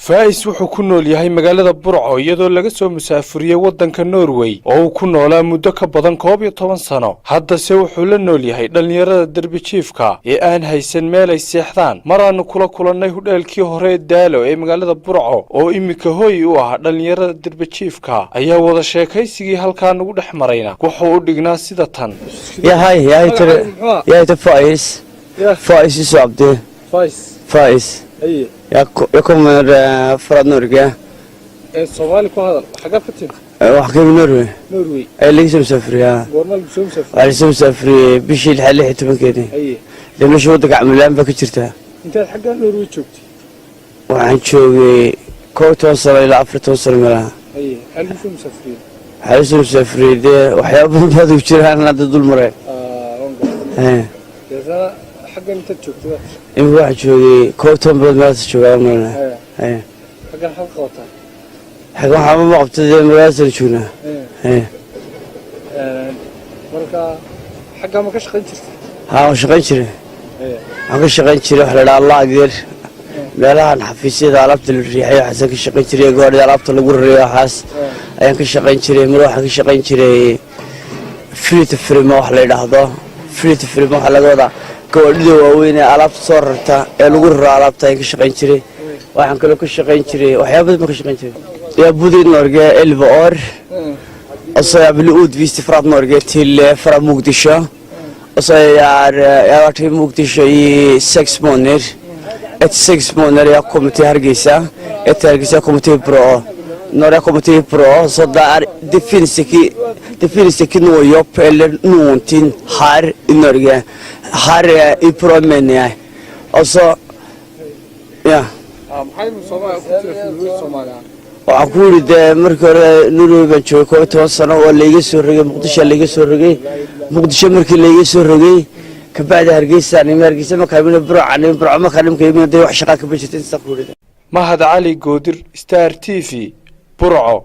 Faa'is wuxuu ku nool yahay magaalada Burco, iyadoo laga soo musaafuriyey waddanka Norway oo uu ku noolaa muddo ka badan 11 sano. Haddase wuxuu la nool yahay dhallinyarada derbijiifka ee aan haysan meel ay seexdaan. Maraannu kula kulannay hudheelkii hore ee Daalo ee magaalada Burco, oo iminka hooy u ah dhallinyarada derbijiifka, ayaa wada sheekaysigii halkaa nagu dhex marayna wuxuu u dhignaa sida tan. Ja, hej, jeg heter Faiz. Faiz Yusuf Abdi. Faiz. Jag kommer från Norge. Soomaali ku hadal, xaggaad ka timid? Waxaan ka yimid Norway. Norway? Ayaa laga soo musaafuriyaa. Goorma lagu soo musaafuriyey? Waxaa lasoo musaafuriyey bishii lixaad 16-keedii. Dee meesha waddanka camilaan baa ka jirta. Intaad xaggaa Norway joogtay? Waxaan joogay 11 sano ilaa 14 sano meelaha. Haye, maxaa lagu soo musaafuriyey? Waxaa lasoo musaafuriyey dee waxyaaba badan baad ugu jiraan hadda dul mareen. Deetana xaggan intaad joogtay? Imika waxaan joogay 11 bilood meelahaas joogaa malena. Xaggan maxaad qabataa? Xagga waxaa ma qabta, dee magaaladaasaan joognaa. Marka xaggaa ma ka shaqayn jirtay? Haa, waan shaqayn jiray. Waxaan ka shaqayn jiray waxa la dhahaa lager, meelahan xafiisyada alaabta la riixay waxaasaan ka shaqayn jiray, gawaadhida alaabta lagu rarayo waxaas ayaan ka shaqayn jiray. Mar waxaan ka shaqayn jiray flyttefirma wax la yidhaahdo. Flyttefirma waxaa laga wadaa gawaadhida waaweyn ee alaabta soo rarta ee lagu raro alaabta ayaan ka shaqayn jiray. Waxaan kaloo ka shaqayn jiray waxyaaba badan baan ka shaqayn jiray. Jeg bodde i Norge 11 år, og så jeg ble utvist fra Norge til fra Mogadishu. Og så jeg har vært i Mogadishu i 6 måneder. Etter 6 måneder jeg kom til Hargeisa. Etter Hargeisa jeg kom til Burco. Når jeg kommer til Burco, så der det finnes ikke noe jobb eller noen ting her i Norge. Her i Burco, mener jeg. Og så ja. Maxay Soomaaliya ku tiri Norway Soomaaliya? Waxaan ku yidhi dee markii hore Norway baan joogay 11 sano oo layga soo rogay Muqdisho, layga soo rogay Muqdisho. Markii layga soo rogay kabacdi Hargeysa nimi. Hargeysa markaa imina Burca nimi. Burco markaa nimka imina dee wax shaqaa kama jirto, intaasaan ku yidhi. Mahad Cali Goodir, Star TV, Burco.